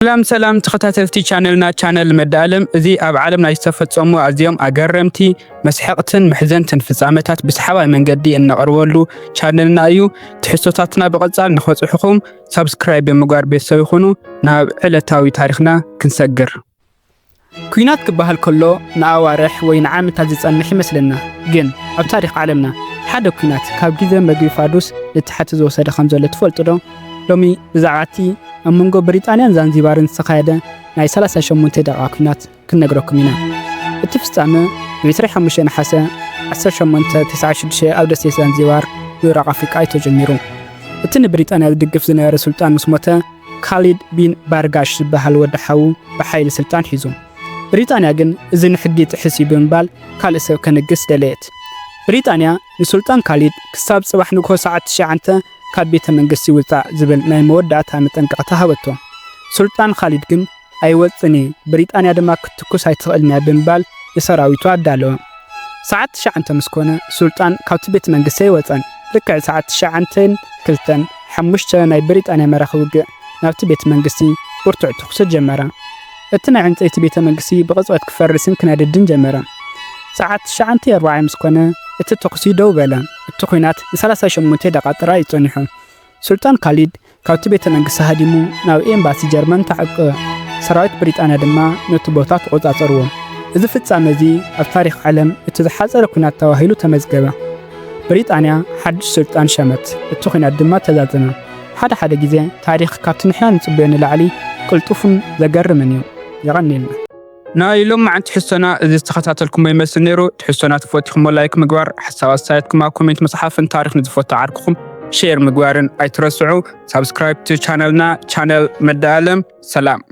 ሰላም ሰላም ተኸታተልቲ ቻነልና፣ ቻነል መዳለም። እዚ ኣብ ዓለምና ዝተፈጸሙ ኣዝዮም ኣገረምቲ፣ መስሐቕትን መሕዘንትን ፍጻመታት ብሰሓባይ መንገዲ እነቕርበሉ ቻነልና እዩ። ትሕዝቶታትና ብቐጻል ንኸጽሑኹም ሳብስክራይብ ብምግባር ቤተሰብ ይኹኑ። ናብ ዕለታዊ ታሪኽና ክንሰግር። ኲናት ክበሃል ከሎ ንኣዋርሕ ወይ ንዓመታት ዝጸንሕ ይመስለና። ግን ኣብ ታሪኽ ዓለምና ሓደ ኲናት ካብ ግዜ መግቢ ፋዱስ ንታሕቲ ዝወሰደ ከም ዘሎ ትፈልጡ ዶ? ሎሚ ብዛዕባ እቲ ኣብ መንጎ ብሪጣንያን ዛንዚባርን ዝተኻየደ ናይ ሰላሳ ሸሞንተ ደቂቓ ኲናት ክንነግረኩም ኢና። እቲ ፍጻመ ብ ዕስራን ሓሙሽተን ነሓሰ ዓሰርተ ሸሞንተ ተስዓን ሽዱሽተን ኣብ ደሴት ዛንዚባር ምብራቕ ኣፍሪቃ እዩ ተጀሚሩ። እቲ ንብሪጣንያ ዝድግፍ ዝነበረ ሱልጣን ምስ ሞተ፣ ካሊድ ቢን ባርጋሽ ዝበሃል ወዲ ሓዉ ብሓይሊ ስልጣን ሒዙ። ብሪጣንያ ግን እዚ ንሕጊ ይጥሕስ እዩ ብምባል ካልእ ሰብ ከንግስ ደለየት። ብሪጣንያ ንሱልጣን ካሊድ ክሳብ ጽባሕ ንግሆ ሰዓት ትሽዓተ ካብ ቤተ መንግስቲ ውጻእ ዝብል ናይ መወዳእታ መጠንቀቕታ ሃበቶ። ሱልጣን ካሊድ ግን ኣይወጽእን እየ፣ ብሪጣንያ ድማ ክትትኩስ ኣይትኽእልን እያ ብምባል ንሰራዊቱ ኣዳለወ። ሰዓት ትሽዓተ ምስ ኮነ ሱልጣን ካብቲ ቤተ መንግስቲ ኣይወጸን። ልክዕ ሰዓት ትሽዓተን ክልተን ሓሙሽተ ናይ ብሪጣንያ መራኺ ውግእ ናብቲ ቤተ መንግስቲ ብርቱዕ ተኹሲ ጀመረ። እቲ ናይ ዕንጸይቲ ቤተ መንግስቲ ብቕጽበት ክፈርስን ክነድድን ጀመረ። ሰዓት ትሽዓተ ኣርባዕተ ምስ ኮነ እቲ ተኹሲ ደው በለ። እቲ ኲናት ን ሰላሳ ሸሞንተ ደቓ ጥራይ እዩ ጸኒሑ። ሱልጣን ካሊድ ካብቲ ቤተ መንግስቲ ሃዲሙ ናብ ኤምባሲ ጀርመን ተዓቀበ። ሰራዊት ብሪጣንያ ድማ ነቲ ቦታ ተቖጻጸርዎ። እዚ ፍጻመ እዚ ኣብ ታሪኽ ዓለም እቲ ዝሓጸረ ኲናት ተባሂሉ ተመዝገበ። ብሪጣንያ ሓድሽ ሱልጣን ሸመት፣ እቲ ኲናት ድማ ተዛዘመ። ሓደ ሓደ ግዜ ታሪኽ ካብቲ ንሕና ንጽበዮ ንላዕሊ ቅልጡፍን ዘገርምን እዩ። የቐንየልና። ናይ ሎማዓንቲ ትሕዝቶና እዚ ዝተኸታተልኩሞ ይመስል ነይሩ። ትሕዝቶና ተፈቲኹሞ ላይክ ምግባር፣ ሓሳብ ኣስተያየትኩም ኣብ ኮሜንት ምጽሓፍን ታሪኽ ንዝፈቱ ዓርክኹም ሼር ምግባርን ኣይትረስዑ። ሳብስክራይብ ቱ ቻነልና፣ ቻነል መዳለም። ሰላም።